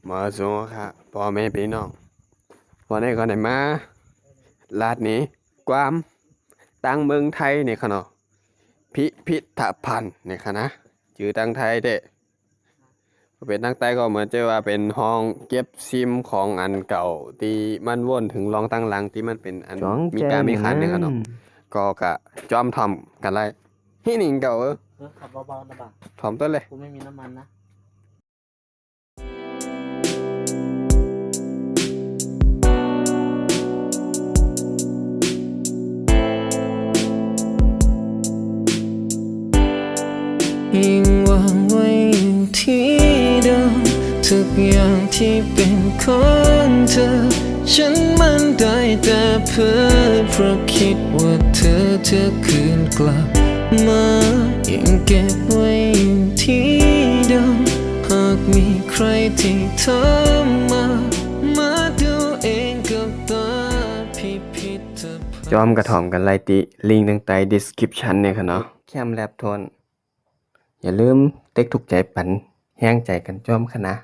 ມາສູ່ຄ່ະ ພໍ່ແມ່ພີ່ນ້ອງ ວັນນີ້ກໍໄດ້ມາລາດນີ້ ກວາມ ທາງເມືອງໄທນີ້ຄ່ະເນາະ ພິພິດທະພັນນີ້ຄ່ະນະ ຊື່ທາງໄທເດ້ ເປັນທາງໃຕ້ກໍເໝືອນຈະວ່າເປັນຫ້ອງເກັບຊິມຂອງອັນເກົ່າ ທີ່ມັນວົນເຖິງລ່ອງທາງຫຼັງ ທີ່ມັນເປັນອັນມີກາມີຂັນນີ້ຄ່ະເນາະ ກໍກະຈອມຖ່ອມກັນໄດ້ ຮີ່ນີ້ເກົ່າເອີ ເອີ ຂັບເບົາໆນະບາດ ຖ່ອມຕົ້ນເລີຍ ກູໄມ່ມີນ້ຳມັນນະ. ยังวางไว้อยู่ที่เดิม ทุกอย่างที่เป็นของเธอ ฉันมันได้แต่เพ้อ เพราะคิดว่าเธอจะคืนกลับมา ยังเก็บไว้อยู่ที่เดิม หากมีใครที่ถามมา มาดูเองกับตา พิพิธภัณฑ์ ຈອມກະຖອມກັນໄລ່ຕິ ລິງທາງໃຕ້ description ນີ້ຄ່ະເນາະ ແຄມແລັບໂທນ ຢ່າລືມເຕັກທຸກໃຈປັນແຮງໃຈກັນຈອມຄ່ະນະ.